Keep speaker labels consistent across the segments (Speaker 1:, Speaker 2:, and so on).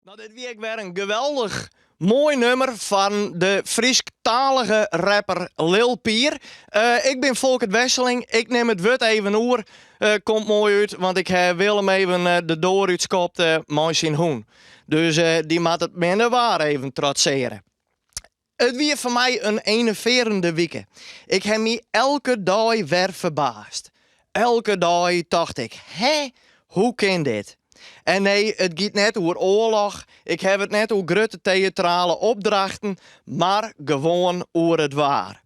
Speaker 1: No, dit wie ek wer in geweldich moai nummer fan de Frysktalige rapper Lil Pier. Ik bin Folkert Wesseling, ik nim it wurd even oer. Komt moai út, want ik ha Willem even de doar útskopt mei syn hûn. Dus dy moat it minne waar even trotseare. It wie foar my in enervearjende wike. Ik ha my elke dei wer ferbaasd. Elke dei tocht ik, hè, hoe kin dit? En nee, it giet net oer oarloch, ik haw it net oer grutte teatrale opdrachten, mar gewoan oer it waar.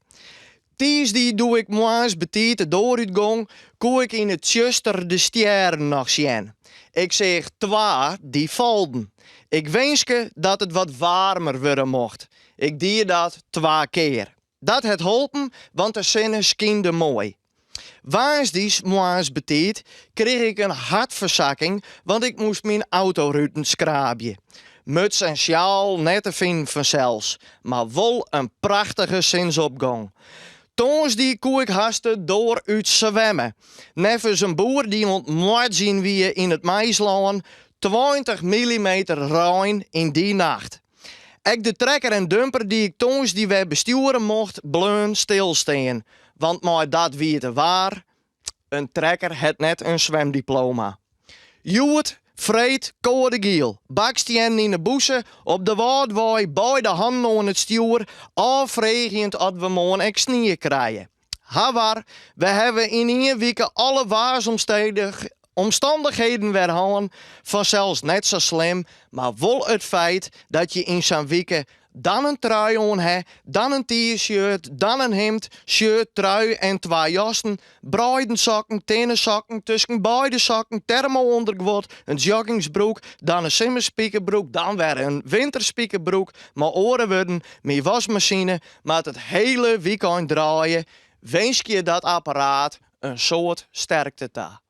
Speaker 1: Tiisdei doe ik moarns betiid de doar útgong, koe ik yn it tsjuster de stjerren noch sjen. Ik seach twa dy falden. Ik winske dat it wat waarmer wurde mocht. Ik die dat twa kear. Dat hat holpen, want de sinne skynde moai. Woansdeis moarns betiid krige ik in hartfersakking, want ik moast myn autoruten skraabje. Muts en sjaal net te finen fansels, mar wol in prachtige sinsopgong. Tongersdei koe ik hast de doar út swimme. Neffens in boer dy't oan it moardzjen wie yn it maislân, 20 millimeter rein yn dy nacht. Ek de trekker en dumper dy't ik tongersdei wer bestjoere mocht, bleaun stilstean, want mei dat wiete waar, in trekker hat net in swimdiploma. Hjoed, freed, koade giel. Bakstiennen yn 'e bûse, op de Wâldwei, beide hannen oan it stjoer, ôffreegjend oft we moarn ek snie krije. Hawar, we hawwe yn ien wike alle waarsomstannichheden wer hân. Fansels net sa slim, mar wol it feit dat je yn sa'n wike dan in trui oan ha, dan in t-shirt, dan in himd, shirt, trui en twa jassen, breiden sokken, tinne sokken, tusken beide sokken, termo-ûnderguod, in joggingsbroek, dan in simmerspikerbroek, dan wer in winterspikerbroek. Mei oare wurden, myn waskmasine moat it hiele wykein draaie. Winskje dat apparaat in soad sterkte ta.